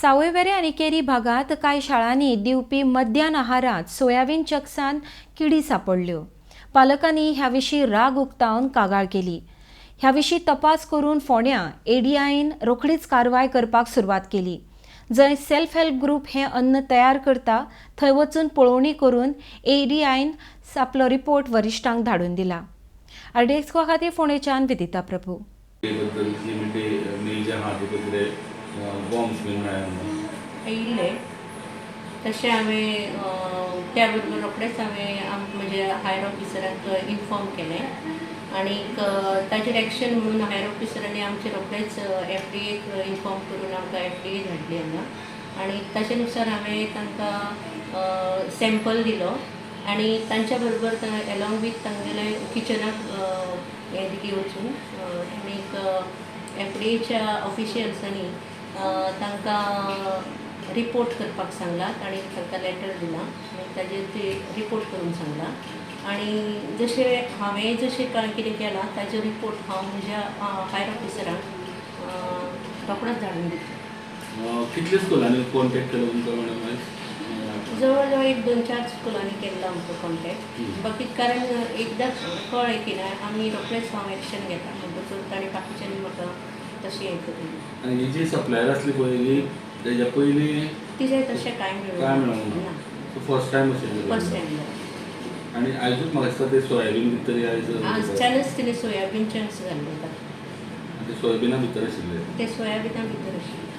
सावयवेरें आनी केरी भागांत कांय शाळांनी दिवपी मध्यान आहारांत सोयाबीन चक्सान किडी सापडल्यो. पालकांनी ह्या विशीं राग उक्तावन कागाळ केली. ह्या विशीं तपास करून फोंड्यां एडीआयन रोखडीच कारवाय करपाक सुरवात केली. जंय सेल्फ हेल्प ग्रुप हें अन्न तयार करता थंय वचून पळोवणी करून एडीआयन आपलो रिपोर्ट वरिश्ठांक धाडून दिला. आरडीएक्स गोवा खातीर फोंडेच्यान विदिता प्रभू. बद्दल जी मिड डे मील जे आहा तितून कितें बॉम्ब्स बीन मेळ्ळे म्हणून येयल्ले तशें हांवें त्या बरोबर रोखडेंच हांवें म्हज्या हायर ऑफिसराक इन्फॉर्म केलें आनीक ताजेर एक्शन म्हणून हायर ऑफिसरांनी आमचे रोखडेच एफडीएक इन्फॉर्म करून आमकां एफडीए धाडली हांगा आनी ताचे नुसार हांवें तांकां सॅम्पल दिलो आनी तांच्या बरोबर एलॉंग वीथ तांगेले किचनाक हें दिली वचून आनीक एफडीएच्या ऑफिशियल्सांनी तांकां रिपोर्ट करपाक सांगला आनी तांकां लेटर दिलां आनी ताजेर ते रिपोर्ट करूंक सांगला आनी जशें हांवें जशें कांय कितें केलां ताजो रिपोर्ट हांव म्हज्या हायर ऑफिसरांक रोखडोच धाडून दितलें. कितल्या स्कुलांनी कॉन्टेक्ट केलो तुमकां मॅडम? जवळ जवळ एक 2-4 स्कुलांनी केल्लो आमकां कॉन्टेक्ट. बाकी कारण एकदां कळ्ळें की ना आमी रोखडेच हांव एक्शन घेता म्हणटकच ताणें बाकीच्यांनी म्हाका तशें हें करून. आनी ही जी सप्लायर आसली पळय तेज्या पयलीं तिजें तशें कांय मेळूंक ना. फर्स्ट टायम अशें फर्स्ट टायम जालें. आनी आयजूच म्हाका दिसता ते सोयाबीन भितर आयज आजच्यानच तिणें सोयाबीन चंक्स घाल्ले तातूंत. ते सोयाबिना भितर आशिल्ले ते सोयाबिना भितर आशिल्ले.